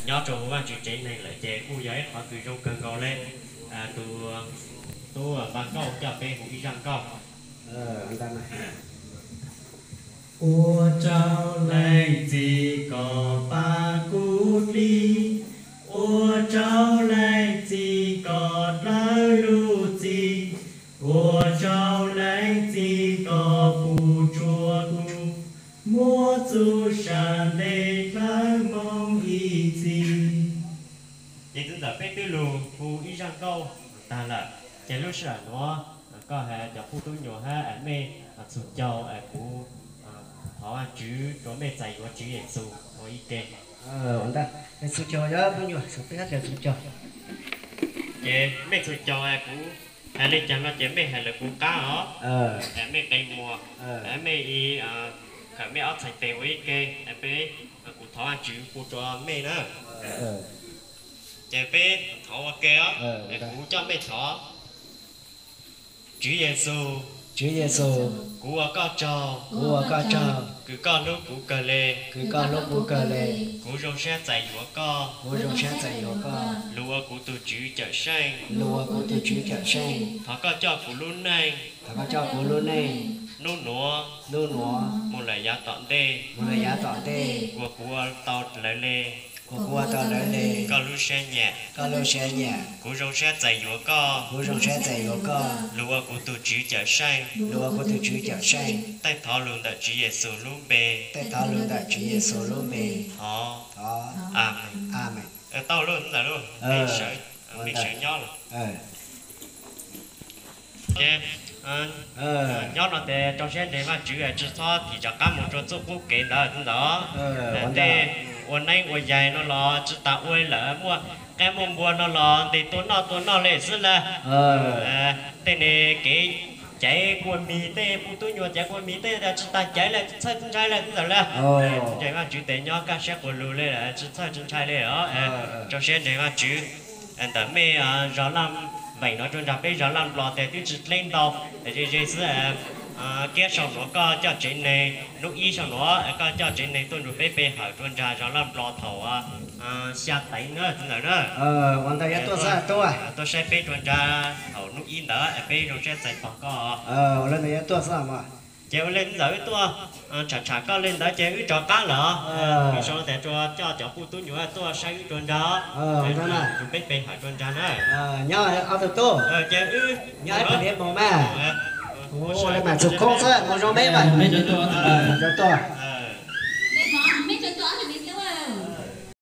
Nyob rau Vajtswv tsev neeg lawm ces kuj yog ib qhov kws zoo kawg nkaus le. Tus tub Npaj Nkauj coj peb hu ib zaj nkauj. Ua rau leej txiv kom pab kuv dlig, ua rau leej txiv kom dawb lub txim, ua rau leej txiv kom puv tsuaj kuv, muab txuj sa ntes dlawb moo ib txhis. Ces txiv ntxawm peb twb lug hu ib zaj nkauj tag lawm, ces lub sij hawm nuav koj has cov pub tub nyuas hab mej txhus caug es kuv thov Vajtswv rua mej txais yuav Tswv Yexus ua ib ke. Txhus caug, pub nyuas, peb txhus caug. Ces mej txhus caug es kuv has le caag no ces mej has lawv kuv qab os. Mej qe muag, mej i khawm mej ob txhais tes ua ib ke, peb, kuv thov Vajtswv pub rua mej na. Ces peb thov ua ke os, kuv coj mej thov. Tswv Yexus, Tswv Yexus, kuv ua koj tsaug, kuv ua koj tsaug, kws koj hlub kuv kawg le, kws koj hlub kuv kawg le. Kuv zoo siab txais yuav koj, kuv zoo siab txais yuav koj, lug ua kuv tug Tswv Cawmseej, lug ua kuv tug Tswv Cawmseej. Thov koj coj kuv lub neej, thov koj coj kuv lub neej, nub nuav, nub nuav, moog lawm yav tom ntej, moog lawm yav tom ntej, kuas kuv ua tau lawv le, kuas kuv ua tau lawv le. Koj lub siab nyiam, koj lub siab nyiam, kuv zoo siab txais yuav koj, kuv zoo siab txais yuav koj, lug ua kuv tug Tswv Cawmseej, lug ua kuv tug Tswv Cawmseej. Tej thov lug ntawm Tswv Yexus lub npe, tej thov lug ntawm Tswv Yexus lub npe. Thov, thov, amees, amees. Tau lug ntawm lub, mej sawv nyob lawm. Ces nyob no tes rau siab nres Vajtswv, tsi txhob thim rov qab mus rua txuj qub kev ntawd ntawd. Tej ua neeb ua yaig no los tsi tas ua lawm, muaj qaib muaj npua no los ntes tua noj tua noj le xwb lawm. Tej ne kev caiv kua mis, tej pub tub nyuas caiv kua mis tej tsi tas caiv le, tsi txhawj tsi ntshai le ntawd lawm. Nres Vajtswv tes nyob kaj siab quas lug le, tsi txhawj tsi ntshai le os. Rau siab nres Vajtswv. Ntawm mej zog Laj Veem no rua nrag peb zog Laj Nplos tes twb tsi dleb ntau, ze ze xwb. Kiab sau nuav koj coj tsev neeg, nub ib sau nuav koj coj tsev neeg tuaj nrug peb pe hawm rua nrag zog Laj Nplos thaum xya teev na ntawd na. Ua ntawd yuav tuaj xwb tuaj, tuaj saib peb rua nrag thaum nub ib ntawd, peb zoo siab txais tos koj. Ua le ntawd yuav tuaj xwb. Ces ua le ntawd wb tuaj tsham tsham koj le ntawd ces wb rov qab lawm. Sau no tes rua coj cov pub tub nyuas tuaj saib wb rua nrag, rua peb pe hawm rua nrag na. Nyob ob tug tub, ces wb nyob ib pab liab mus mas. Ua le mas txug khoob xwb, mus zoo peb mas. Tuaj.